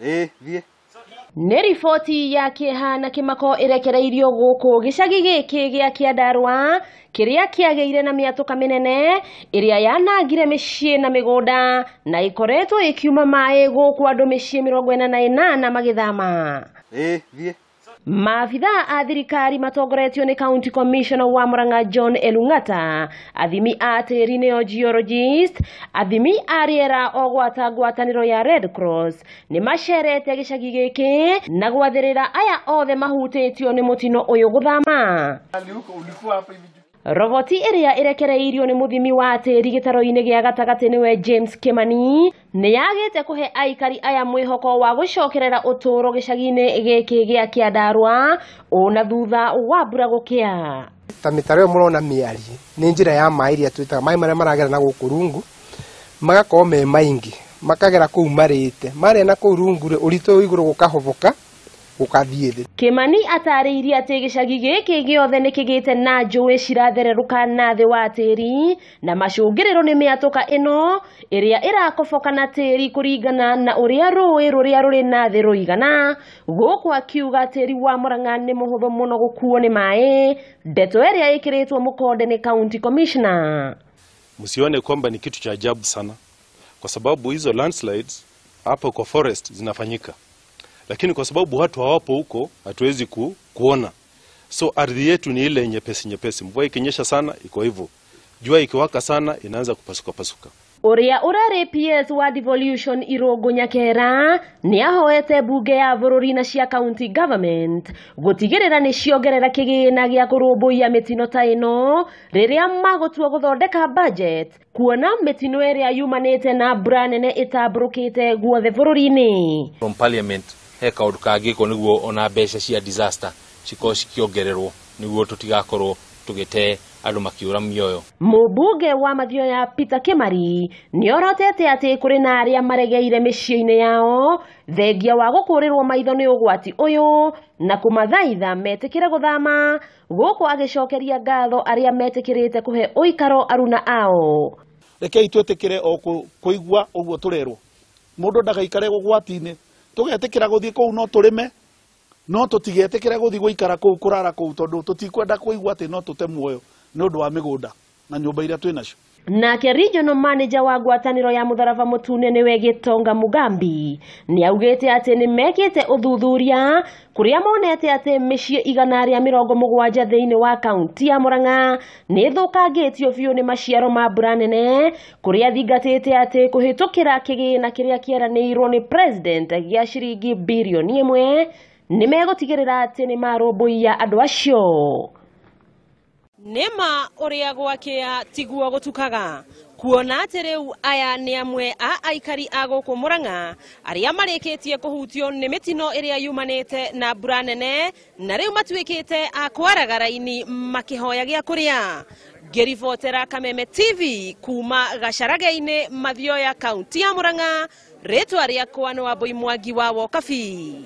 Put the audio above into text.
Thiĩ. Nĩ riboti ya kĩeha na kĩmako ĩrekereirio gũkũ gĩcagi gĩkĩ gĩa Kĩandarũa kĩrĩa kĩagĩire na mĩatũka mĩnene ĩrĩa yanangire mĩciĩ na mĩgũnda na ĩkoretwo ĩkiuma maĩ gũkũ andũ mĩciĩ 48 magĩthama. Thiĩ. Maabithaa a thirikari matongoretio nĩ County Commissioner wa Murang'a John Elung'ata, athimi a tĩri nĩo geologist, athimi a rĩera o gwata ngwatanĩro ya Red Cross nĩ macerete gĩcagi gĩkĩ na gwathĩrĩra aya othe mahutĩtio nĩ mũtino ũyũ gũthama. Roboti ĩrĩa ĩrekereirio nĩ mũthimi wa tĩri gĩtaro-inĩ gĩa gatagatĩ nĩwe James Kimani nĩ yagĩte kũhe aikari aya mwĩhoko wa gũcokerera ũtũũro gĩcagi-inĩ gĩkĩ gĩa Kĩandarũa ona thutha wa mbura gũkĩa. Ta mĩtaro ĩyo mũrona mĩariĩ nĩ njĩra ya maĩ ĩrĩa twĩtaga maĩ marĩa maragera na gũkũ rungu magakorwo me maingĩ makagera kũu marĩte marĩa na kũu rungu rĩ ũritũ wĩ igũrũ gũkahoboka gũkathiĩ thĩ. Kimani atarĩirie atĩ gĩcagi gĩkĩ gĩothe nĩ kĩgĩte na njũĩ cirathererũka na thĩ wa tĩri na macũngĩrĩro nĩ mĩatũka ĩno ĩrĩa ĩrakoboka na tĩri kũringana na ũrĩa rũĩ rũrĩa rũrĩ na thĩ rũigana. Gũkũ akiuga tĩri wa Murang'a nĩ mũhũthũ mũno gũkuo nĩ maĩ, ndeto ĩrĩa ĩkĩrĩtwo mũkonde nĩ County Commissioner. Msione kwamba ni kitu cha ajabu sana kwa sababu hizo landslides hapo kwa forest zinafanyika, lakini kwa sababu watu hawapo huko hatuwezi kuona. So ardhi yetu ni ile nyepesi nyepesi, mvua ikinyesha sana iko hivyo, jua ikiwaka sana inaanza kupasuka pasuka. Ũrĩa ũrarĩ PS wa devolution Irũngũ Nyakera nĩ ahoete bunge ya bũrũri na cia county government gũtigĩrĩra nĩ ciongerera kĩgĩna gĩa kũrũmbũiya mĩtino ta ĩno rĩrĩa magũtua gũthondeka budget, kuona mĩtino ĩrĩa yumanĩte na mbura nene ĩtambũrũkĩte guothe bũrũri-inĩ. From parliament he kaũndũ kangĩkwo nĩguo ona mbeca cia disaster cikorwo cikĩongererwo nĩguo tũtigakorwo tũgĩte andũ makĩũra mĩoyo. Mũmbunge wa Mathioya Peter Kimari nĩorotete atĩ kũrĩ na arĩa maregeire mĩciĩ-inĩ yao thengia wa gũkũrĩrwo maitho nĩ ũgwati ũyũ na kũmathaitha metĩkĩre gũthama, gũkũ agĩcokeria ngatho arĩa metĩkĩrĩte kũhe ũikaro aruna ao. Rekei twĩtĩkĩre o kũigua ũguo tũrerwo, mũndũ ndagaikare ũgwati-inĩ, tũgetĩkĩra gũthiĩ kũu no tũrĩme no tũtigetĩkĩre gũthiĩ gũikara kũu kũrara kũu tondũ tũtikwenda kũigua atĩ no tũte muoyo nĩ ũndũ wa mĩgũnda na nyũmba iria twĩ nacio. Nake regional manager wa ngwatanĩro ya Mũtharaba Mũtune nĩwe Gĩtonga Mugambi nĩ augĩte atĩ nĩ mekĩte ũthuthuria kũrĩa monete atĩ mĩciĩ 170 thĩinĩ wa kaunti ya Murang'a nĩ ĩthũkangĩtio biũ nĩ maciaro ma mbura nene, kũrĩa thingatĩte atĩ kũhĩtũkĩra kĩgĩna kĩrĩa kĩeranĩirwo nĩ president gĩa ciringi birioni 1 nĩ megũtigĩrĩra atĩ nĩ marũmbũiya andũ acio. Nĩma ũrĩa gwakĩa tiguo gũtukaga, kuona atĩ rĩu aya nĩ amwe a aikari a gũkũ Murang'a arĩa marĩkĩtie kũhutio nĩ mĩtino ĩrĩa yumanĩte na mbura nene na rĩu matuĩkĩte a kwaraga raini makĩhoya gĩa kũrĩa. Ngĩribotera Kameme TV kuma Gacharage-inĩ, Mathioya, kaunti ya Murang'a, rĩtwa rĩakwa nĩ Wambui Mwangi wa Wokabi.